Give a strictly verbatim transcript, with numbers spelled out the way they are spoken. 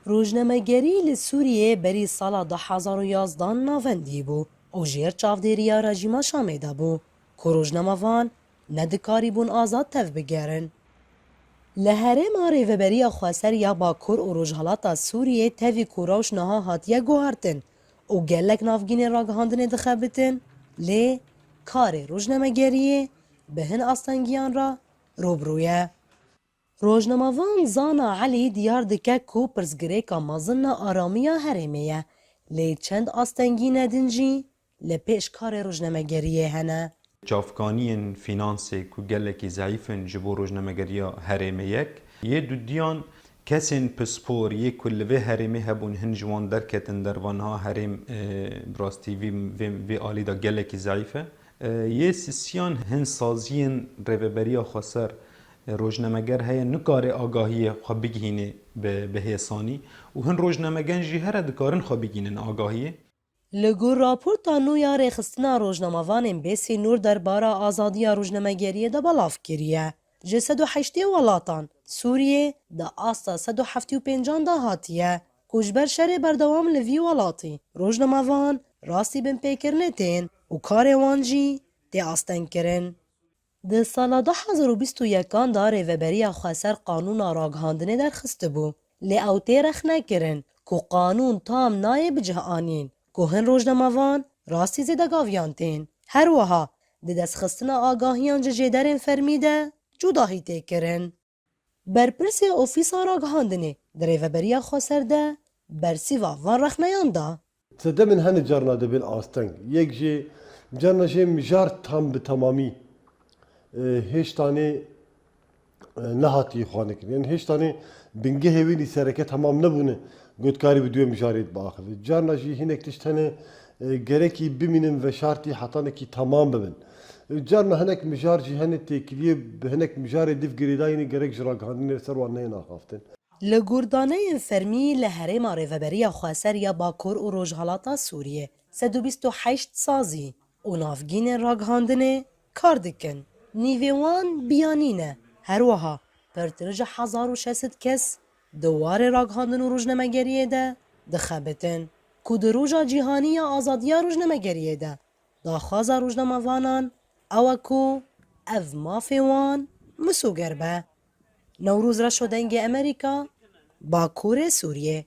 Rojnamegerî li Sûriyê berî sala du hezar û yazdehan navendî bû û jêr çavdêriya rejîma Şamê de bû, ku rojnamevan nedikarîbûn azad tevbigerin. Li herêma Rêveberiya Xweser ya Bakur û Rojhilata Sûriyê tevî ku rewş niha hatiye guhartin û gelek navgînên ragihandinê dixebitin, lê karê rojnamegeriyê bi hin astengiyan re rûbirû ye. Rojnamevan Zana Elî diyar dike ku pirsgirêka mezin nearamiya herêmê ye, lê çend astengî nedin jî li pêş karê rojnamegeriyê hene. Çavkaniyên fînansê ku gelekî zeîf in ji bo rojnamegeriya herêmê yek. Yê dudiyan kesên pispor yê ku li vê herêmê hebûn, hin ji wan derketin derva, niha herêm, e, bi rastî vî, vê, vê alî de gelekî zeîf e. E, yê sisiyan hin saziyên Rêveberiya Xweser, e, rojnameger heye, nikare agahiyê xwe bigihîne bi, bi hêsanî û hin rojnamegan jî here dikarin xwe bigihînin agahiyê. Li gor raporta nû ya Rêxistina Rojnamevanên Bê Sînor derbara azadiya rojnamegeriyê de belav kiriye, ji sed û heştê welatan Sûriyê di asta sed û heftê û pêncan de hatiye ku ji ber şerê berdewam li vî welatî rojnamevan rastî binpêkirinê tên û karê wan jî tê astengkirin. Di sala du hezar û bîst û yekan de Rêveberiya Xweser qanûna ragihandinê derxistibû, lê ew tê rexnekirin ku qanûn tam nayê bi cih anîn, ku hin rojnamevan rastî zêdegaviyan tên. Her wiha di destxistina agahiyan ji jêderên fermî de cudahî tê kirin. Berpirsê Ofîsa Ragihandinê di Rêveberiya Xweser de bersîva van rexneyan da. Sedemên hene carna dibên asteng. Yek jê carna jê mijar tam bi temamî, e, hêştanê, e, nehatî xwanekirin. Yani hêştanê bingehê wî nî sereke temam nebûne, gotkarî bi duyê mijarê biaxive. Carna jî hinek tişt hene, e, gerekî bimînin veşartî hetanekî temam bibin. E, carna hinek mijar jî hene têkiliyê bi hinek mijarê div girêdayî ne gerek ji ragihandinê li ser wan neyên axaftin. Li gordaneyên fermî li herêma Rêveberiya Xweser ya Bakur û Rojhilata Sûriyê sed û bîst û heşt sazî û navgînên ragihandinê kar dikin. Nîvê wan biyanî ne. Her wiha pirtir ji hezar û şeş sed kes di warê ragihandin û rojnamegeriyê de dixebitin, ku di Roja Cîhanî ya Azadiya Rojnamegeriyê de daxwaza rojnamevanan ew e ku ev mafê wan misoger be. Newroz Reşo, Dengê Amerîka, Bakurê Sûriyê.